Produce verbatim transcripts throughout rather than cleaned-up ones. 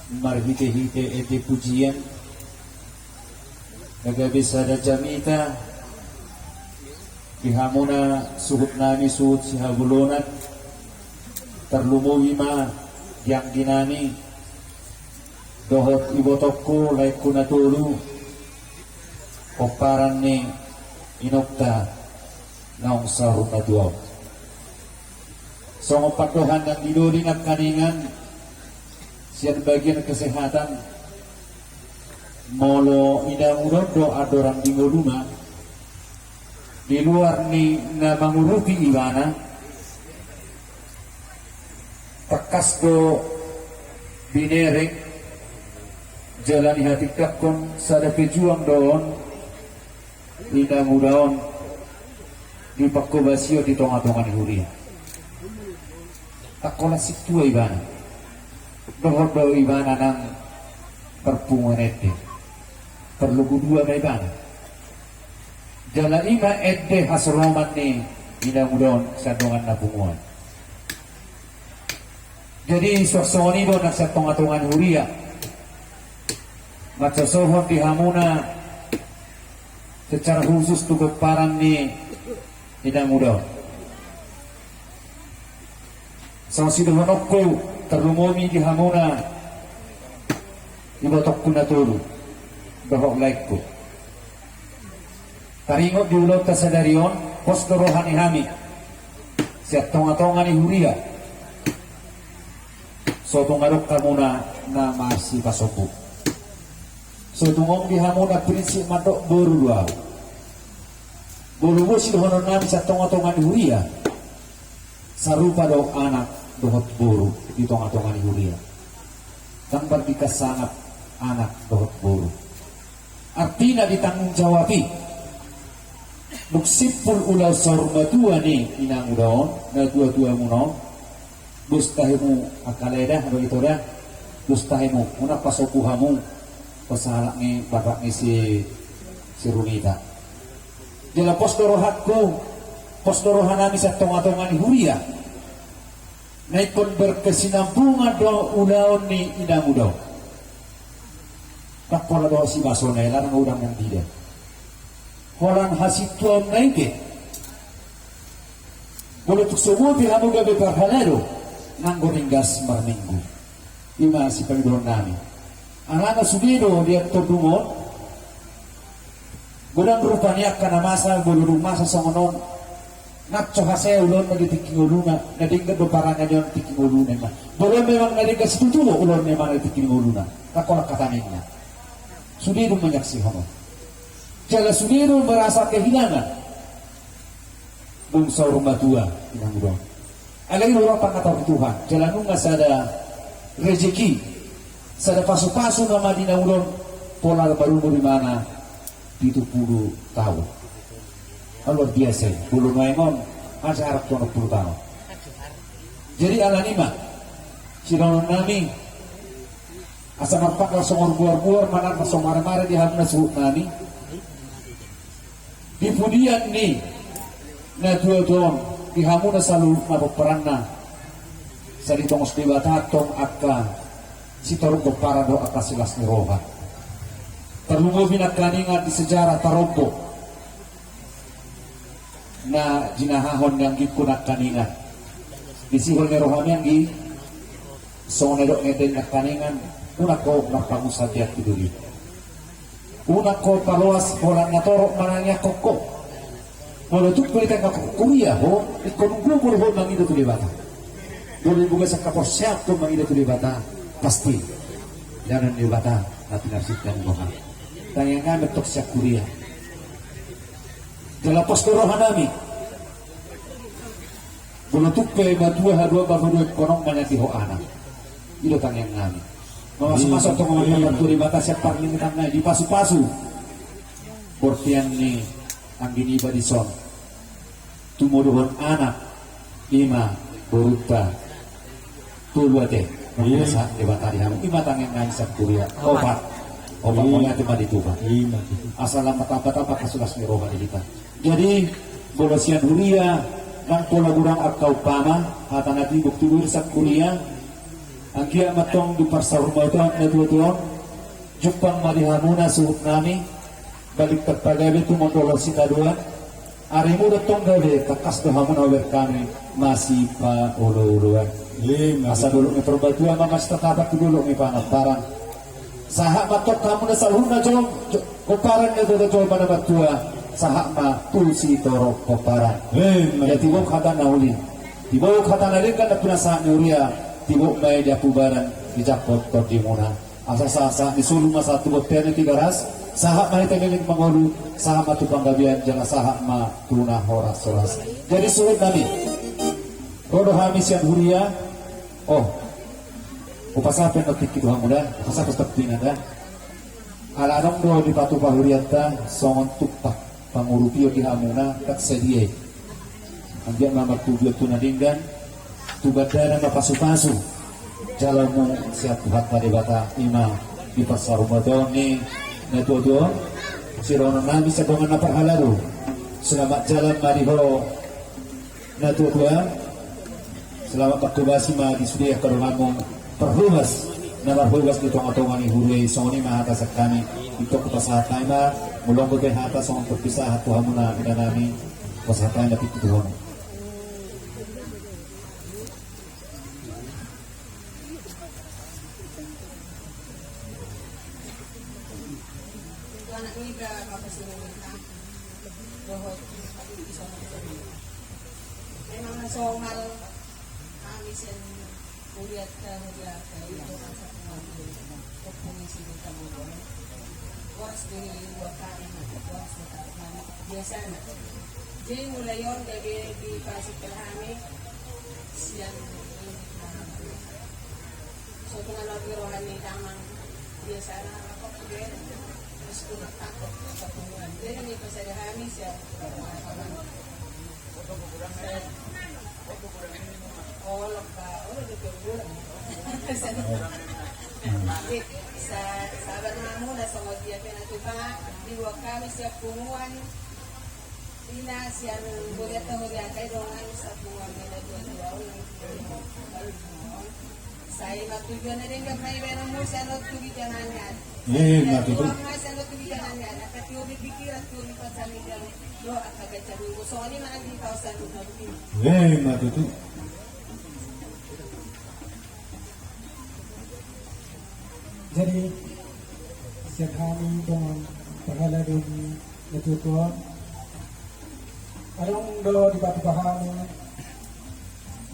Marhite-hite ende pujian na gabe sada jamita di hamuna suhut nami, suhut sihabolonan, tarlumobi ma di anggi nami dohot ibotongku, laengku na tolu, pomparan ni inongta naung saur matua on. Songon pandohan nang di doli nangkaningan sian bagian kesehatan, molo inangudon do andorang di ngoluna, di luar ni na mangurupi ibana, tangkas do binereng jala dihatindanghon sada pejuang do on, inanguda on, di pangkobasion di tonga-tonga ni huria. Tangkas holan sintua ibana, dohot do ibana nang parpunguan ende, parlogu dua ma ibana. Jala i ma ende hasoloman ni inanguda on sian dongan na punguan. Jadi suang songon i do nang sian tonga-tonga ni huria, mansosohon di hamuna secara khusus tu pomparan ni inanguda on. Songon sidohononku, tarlumobi di hamuna ibotongku na tolu dohot laengku. Taringot di ulaonta sadari on, pos do roha ni hami sian tonga-tonga ni huria. So tung adong hamuna na marsipasombu. So tung adong di hamuna prinsip mandok boru do ahu. Molo boi sidohonon nami sian tonga-tonga ni huria, sarupa do anak dohot boru di tonga-tonga ni huria. Ndang marbingkas sangap anak dohot boru. Artina ditanggung jawab i. Dung simpul ulaon saur matua ni inanguda on, na tua-tua muna on, dos tahimu angka lae da, bagi to da, dos tahimu, unang pasombu hamu pasahalak ni bapak ni si, si Runita. Jala pos do rohangku, pos do roha nami sian tonga-tonga ni huria. Na ingkon berkesinambungan do ulaon ni inanguda on. Ndang pola dohot sibasona i, ndang udang nandida. Holan hasintuaonna i pe. Molo tung so boi pe hamu gabe parhalado, nanggo ringgas marminggu. I ma sipangidoan nami. Alana sude do di tondung on. Godang rupa ni angka na masa, molo dung masa songon on, nunga hasea ulaonna di tingki ngoluna, na denggan do parangana on di tingki ngoluna i ma. Molo memang na denggan situtu do ulaonna i ma di tingki ngoluna, ndang holan hata ninna. Sude do manyaksihon on. Jala sude do merasa kehilangan. Dung saur matua inanguda on. Alai i do roha pangatur ni Tuhan, jala nunga sada rejeki, sada pasu-pasu nama di inanguda on, pola marumur ibana pitu pulu taon. Luar biasa i, molo nuaeng on, asa arap tu onom pulu taon. Jadi alani i ma, sidohonon nami, asa marpangkal songon buar-buar, manat songon mare-mare di hamuna suhut nami. Di pudian ni na tua-tua on, di hamuna saluhutna pomparanna, sai ditongos Debata tong angka sitorop pomparan dohot angka silas ni roha. Tarlumobi nangkaningan di sejarah tarombo na jinahahon ni anggingku nangkaningan. Di sihol ni rohami anggi, songon na didok ni ende nangkaningan, unang ho marpangunsandean tu doli. Unang ho paloas holan na torop manangiangkon ho. Molo tung pe di tangiangkon huria ho, ingkon umgogo do ho mangido tu Debata. Molo dibuka sian haporseaon ho mangido tu Debata, pasti dalan ni Debata na pinarsinta ni roha. Tangiang nami antong sian huria. Jala pos do roha nami. Molo tung pe matua haduan, matua haduan, ingkon on manjadi ho anak. I do tangiang nami. Mamasu-masu antong ma di Debata sian parninginan na i, dipasu-pasu bortean ni anggi niba dison. Tumoduhon anak, i ma borunta. Tolu ate. Iya. Biasa Debata di hamu. I ma tangiang nami sian huria. Opat. Opat. Iya. Mauliate ma di Tuhan. Iya. Asa lam martamba-tamba hasuhuton ni roha di hita. Jadi, molo sian huria, ndang pola godang angka umpama, hata na timbuk tu boru sian huria, Anggiat ma tong di parsaurmatuaon na tuatua on, jumpang ma di hamuna suhut nami, balintang pagabe tumundalhon sitadoan, arimu do tong gabe, tangkas do hamuna hubereng hami masipaolooloan. Asa dolok ni Purbatua ma masitatapang tu dolok ni Panamparan. Sahat ma tong hamuna saluhutna jo, jo, pomparan ni tuatua jolma na martua, sahat ma tu sitorop pomparan. Ia tibok hata na uli, tibok hata na denggan na pinasahat ni huria, tibok ma i di apubaran, dijangkon tondimuna. Asa sahat ni solu ma sahat tu bontean ni Tigaras, sahat ma hita leleng mangolu, sahat ma tu panggabean jala sahat ma tu na horashoras. Jadi suhut nami, ro do hami sian huria. Oh, hupasahat pe on tingki tu hamu da, hupasahat pe on tingki da. Ala adong do dipatupa hurianta songon tumpak pangurupion di hamuna, ndang sadia i. Anggiat ma martujuan tu na denggan, tu gandana ma pasupasu jaloonmu sian Tuhanta Debata, i ma di parsaurmatuaon ni na tuatua on. Sidohonon nami sian dongan na parhalado, selamat jalan ma di ho na tuatua. Selamat marhobas ma di sude angka donganmu, parhobas na marhobas di tongatonga ni huria i. Songon i ma hata sian hami. Antong hupasahat hami ma, molo adong dope hata songon parpisahat tu hamuna inanami, hupasahat hami ma tingki tu hamu. Dohot memang na somal hami sian huria ta, huria ta i, dongan satu hami, topung isi di tamu. Boras di luar kami, boras di tamu kami. Biasana. Jadi mulai on gabe dipasik ke hami sian so tung alo di roha ni damang. Biasana apa kuder. Terus kuder takut ketemuan. Jadi ni pasal hami sian Olok ba, olok di kuburan. Sa-, sabar ma hamu na songon dia pe na tupa, di luar kami siap punguan. Ina sian huria ta, huria ta i dongan sapunguan ni na tuatua on. Sai ma tujuan na denggan ma i baenonmu sian on tu ginjangan ni ari. Ima tutu. Sian on tu ginjangan ni ari. Angka tiur ni pikiran, tiur ni pansarian. Do angka ganjang minggu. Songon i ma nang di kawasan rumah begini. Ima tutu. Jadi sian hami dongan parhalado ni na tuatua on, adong do dipatupa hami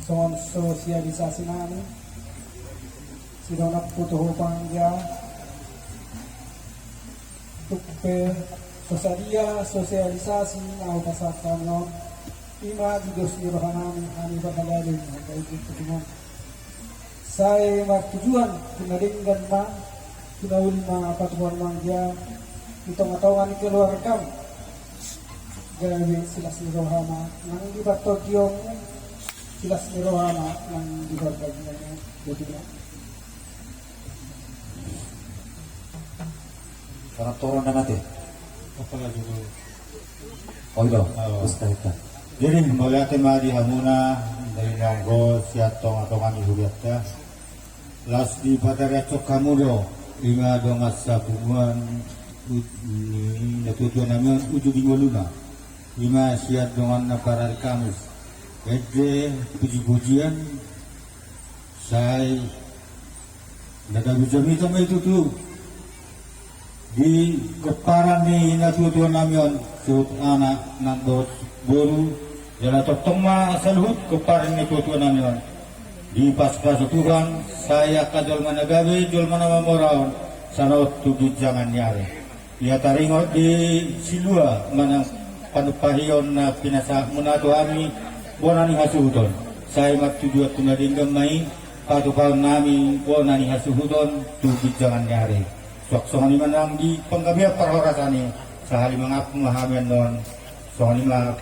songon sosialisasi nami. Sidohonon pu tu ho panggia. Tung pe so sadia sosialisasi na hupasahat hami on, ima di dos ni roha nami, hami parhalado ni angka ibu partingkian. Sai martujuan tu na denggan ma, tu na uli ma patupaon ma anggia di tongatonga ni keluargam. Gabe silas ni roha ma nang di partondionmu, silas ni roha ma nang di parbagianmu. Botima. Paratoron na mate. Apalagi dulu. Oh, iya. Oh. Terus kita. Jadi, mauliate ma di hamuna, dari nonggo sian tongatonga ni hurianta. Laos dipatariashon hamu do, ima dongan sapunguan ni na tuatua nami on uju di ngoluna. Ima sian dongan na parari Kamis. Ende pujipujian, sai na gabe jamita ma i tutu di gomparan ni na tuatua nami on, suhut anak nang dohot boru, jala tongtong ma saluhut gomparan ni na tuatua nami on. Dipasupasu Tuhan, sai angka jolma na gabe, jolma na mamora on, sian on tu ginjangan ni ari. Ia taringot di silua manang panumpahion na pinasahatmuna tu hami, bona ni hasuhuton. Sai martujuan tu na denggan ma i, patupaon nami bona ni hasuhuton tu ginjangan ni ari. Suang songon i ma nang di panggabean parhorasan i, sahali mangampu ma hami annon, songon i ma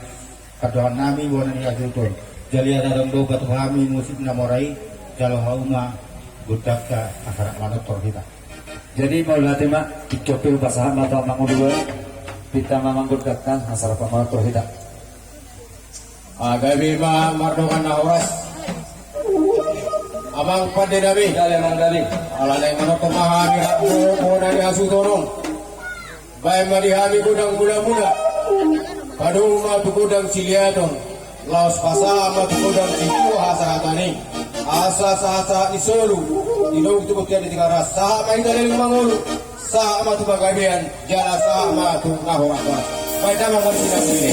pandohan nami bona ni hasuhuton. Jala ia adong do patupa hami musik na mora i, jalo hamu ma gondangta asa rap manortor hita. Jadi mauliate ma, tingki on pe hupasahat ma tu amang uduan, pinta ma amang gondangta asa rap manortor hita. Ah, gabe ma mardongan na horas. Amang pande nami. Dale, amang dale. Ala naeng manongtong ma hami hak bohobona ni hasuhuton on. Baen ma di hami godang mulamula. Padomu ma tu godang siliaton. Laos pasahat ma tu godang situtu hasahaton i. Asa sahat-sahat ni solu. Di lobi tu bontean di Tigaras. Sahat ma hita leleng mangolu. Sahat ma tu panggabean. Jala sahat ma tu na horas-horas. Baen damang ma di sini.